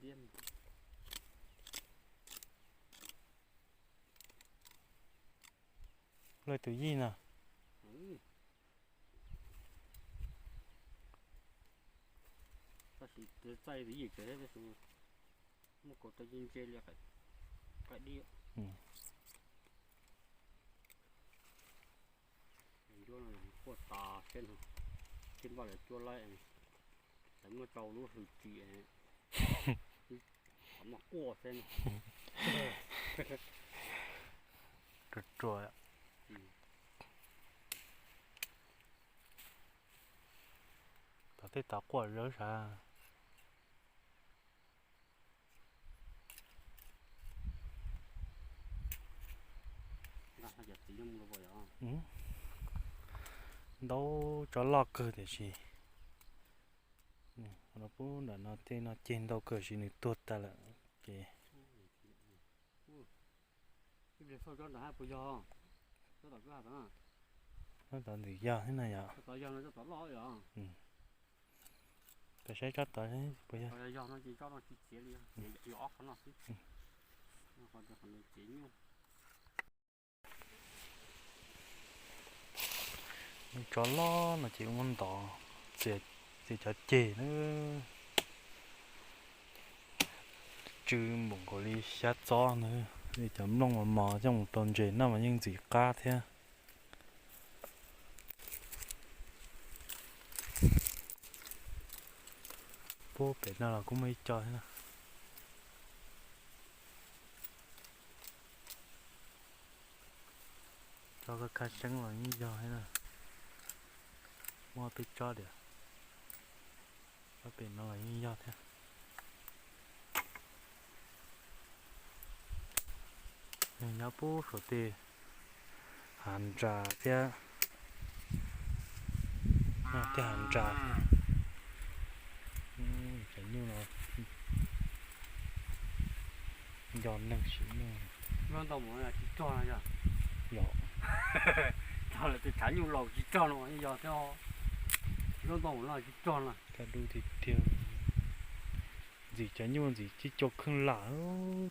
ntiab. Lawv tus yij no. Tab sis txaij tus yij tsev thiab tab sis muaj kaus tau ntse ntse li qaib dib. Ncuab no quaj tas siab no, tib npaj lawv cuab laib, lawv muab tsau lub hws tsis. Ruam ruam. Tom tej tod quaj zawv sav. Ntau tso loj kawg tiam sis, pub nram no tej no ceg ntau kawg tiam sis nws tuag tas lawm ces. Tab tom ntxim yog thiab no yom. Koj saib tsob tod puas yog. Tso loj no ces muab ntov, txiav cov ceg na. Tsw npaum nkaus li xyab txob na, cov nplooj mos mos coj mus rau ntses noj mas yeej ntxim qab thiab. Puag pem no los kuj muaj ib co thiab na. Tsob khaj seeb los yeej yog thiab na. Muaj peb tsob diam. Tsob pem no los yeej yog thiab. Nws nyob puag saum tej hav ntsa thiab. Tej hav ntsa. Cov nyuj no nco neeg siv nyuj. Ntau mus tsis tso no yog. Yog. Tso lawm tus tshav nyuj laus tsis tso no yog thiab. Ntau mus no tsis tso no. Kaj dub tiag tiag. Ntxim cov nyuj ntxim cib co kheej lam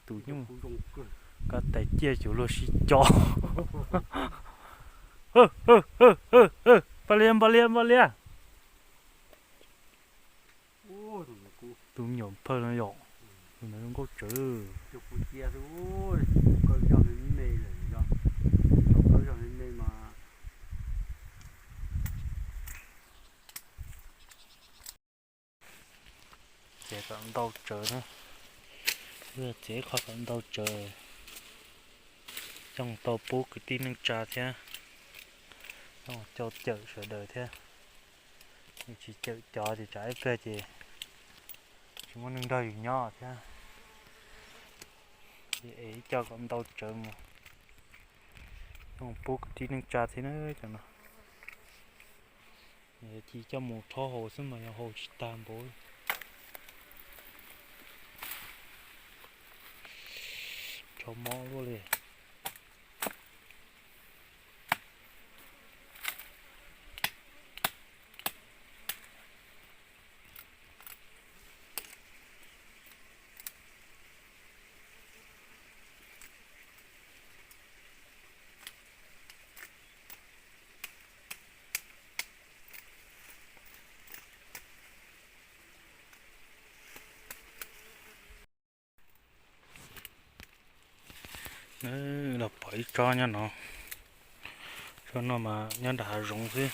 tus nyuj. Koj tais ciaj cuv luag sib co. Npaj lias npaj lias npaj lias. Tus me nyuam phawj no yom, tus ntawd zoo nkauj tsawv. Txiav kom ntau tsawv na, txiav qhov kom ntau tsawv, coj tau pub kwv tij neej tsa thiab, coj cawm sawv daws thiab. Yus tsis cawm cov ces tsam ib pliag ces tsis muaj neeg nrog yus nyob thiab. Es ib co kom ntau tsawv mus, coj pub kwv tij neej tsa thiab na cov no. Ci coj mus rhaub haus xwb mas yog haus tsis tag npaum. Tso mob luaj li. Los pom ib tsob nyob no, tsob no mas nyob nram hav zoov xwb,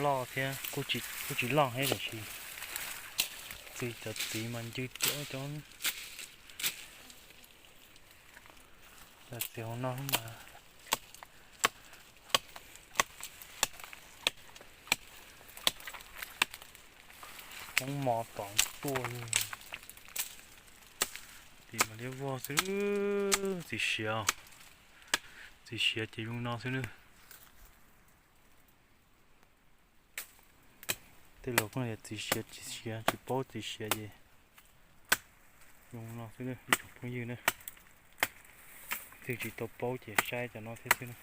loj thiab kuj tsis loj thiab tiam sis txi cov txiv mas ncw cov cov txiv hauv no mas hoob mos tom tuaj li. Tim mas liab vog xwb, txiv siav, txiv siav ces zoo no xwb na. Tej laus pheej tias txiv siav txiv siav tsis paub txiv siav ces zoo no xwb ib tsoom phooj ywg na. Twb tsis tau paub ces saib cov no thiab xwb na.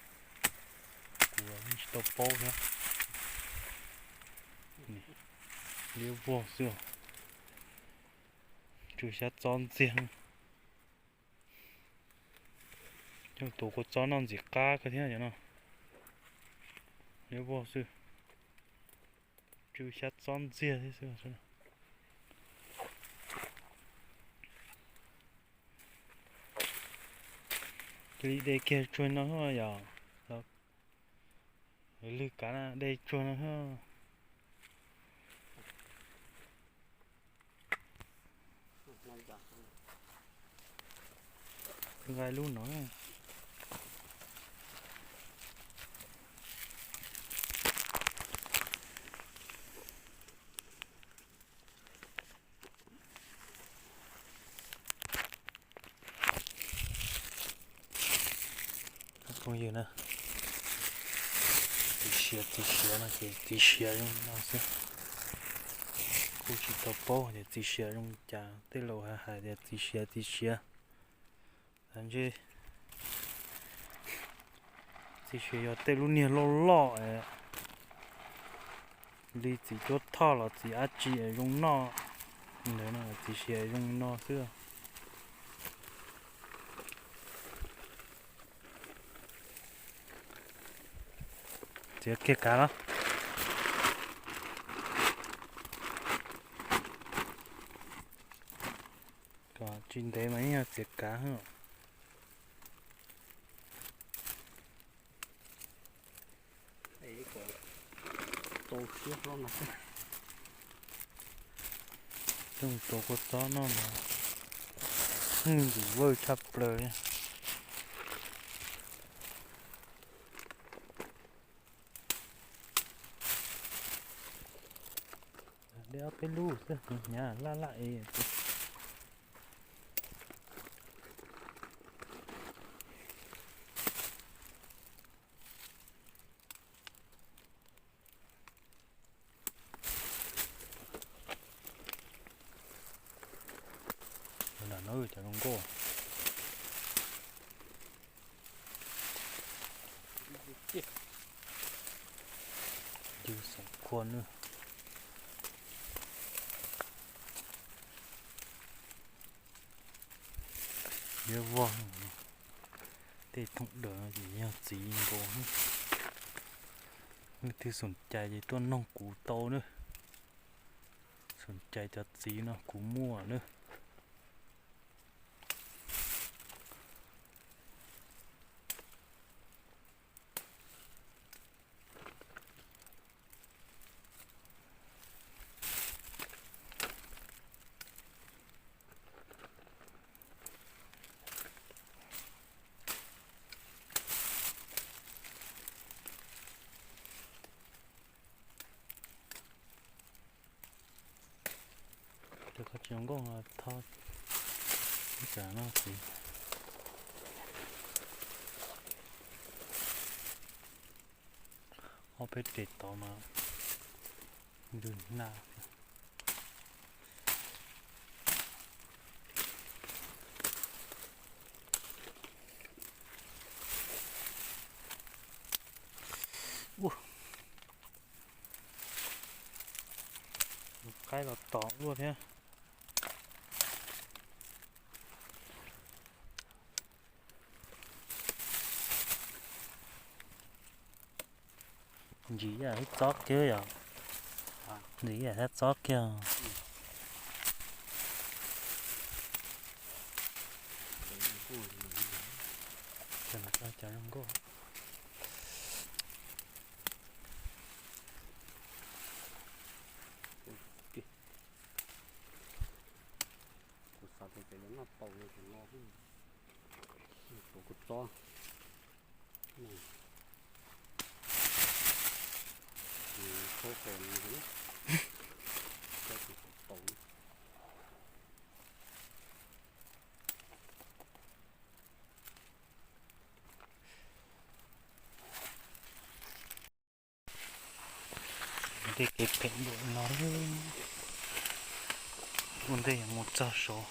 Kuv tsis tau paub thiab. Liab vog xwb. Tsw xyab txob ntxiag. Coj tus kua txob noj ntxim qab kawg thiab cov no. Liab vog xwb. Tsw xyab txob ntxiag thiab xwb. Cia li de kiag tsuag no yom. Lwg kav na, de tsuag no. Nqa lub no. Phooj ywg na, txiv siav, txiv siav no ces txiv siav zoo no xwb. Kuj tsis tau paub tias txiv siav zoo li cas, tej laus hais hais tias txiv siav, txiv siav. Tab sis txiv siav yog tej lub niag loj loj li txiv cuab thoj los txiv dab tsi zoo noj ntawd no, txiv siav zoo no xwb. Txiav kiag kav los. Kom tsis ntev mas yeej yog txiav kav. Coj mus tuav kua txob noj mas ntuj vawj tshaj plaws li. Dej ob peb lub xwb, hnyav laj laj es. Lam no cov zoo nkauj. Yus xeem khua na. Yuav vog, tej thooj dawm no ces yog txiv nkaus. Leej twg xoom cai ces tuaj noog kuv tau na. Xoom cai cov txiv no kuv muaj na. Cov qhov tsis zoo nkauj no thauj ib tsam no xwb. Ob peb tes tod mas ntws nag. Qaib los tom luaj thiab. Ntsim yam thiab txob kiag yom. Ntsim yam thiab txob kiag. Cov no cov zoo nkauj. Kuv xav tias cov yuav noj tau no ces no, tuav kua txob, khaub qos no, tau. Ntej kev phem npaum no, ua ntej mus txog saud,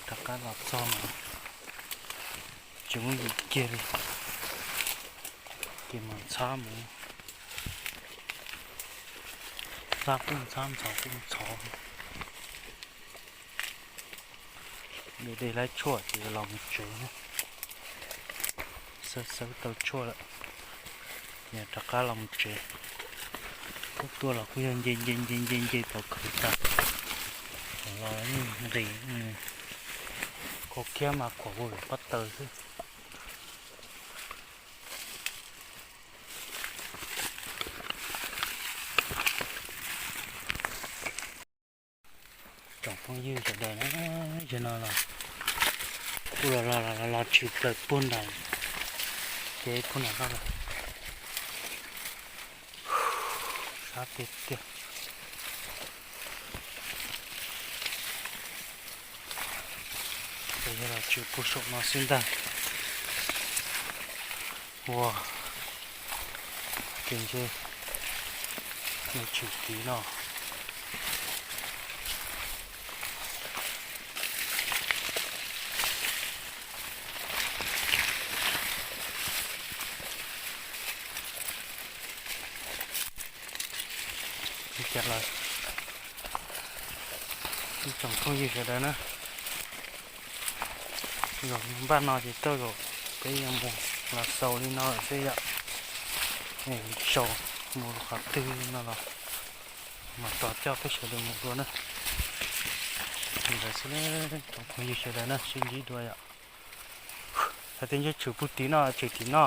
rov qab los txog mas tsis muaj yim kiag li, ces mas ntxhab mus, ntxhab kuj ntxhab, ntxhov kuj ntxhov. De de laib tshuaj ces los mus tsev, xawb xawb tau tshuaj lawm, ces rov qab los mus tsev. Kuj tuaj los kuj yog nce nce nce nce nce pov khawv tas, los nqis, kho khiab mas khuam hauv lawm pob taws xwb. Tsoom phooj ywg sawv daws na, yog no los kuj los los los los tshwm plaws puag nram kev puag nram no lawm. Sab tiag tiag. Ces yog los tshwm puag saum no xwb ntag. Ua, ces ntshe nws tshwm tid no. Li cas los ib tsoom phooj ywg sawv daws na, zaum npaj no ces tej zaum peb yuav mus los xaus li no lawm xwb yom. Xaus mus qhov twg no los mam tos coj peb sawv daws mus dua na. Li ntawd xwb, tsoom phooj ywg sawv daws na, sib ntsib dua yom. Hais tias ntshe tshwm puag tim no, tshwm tim no.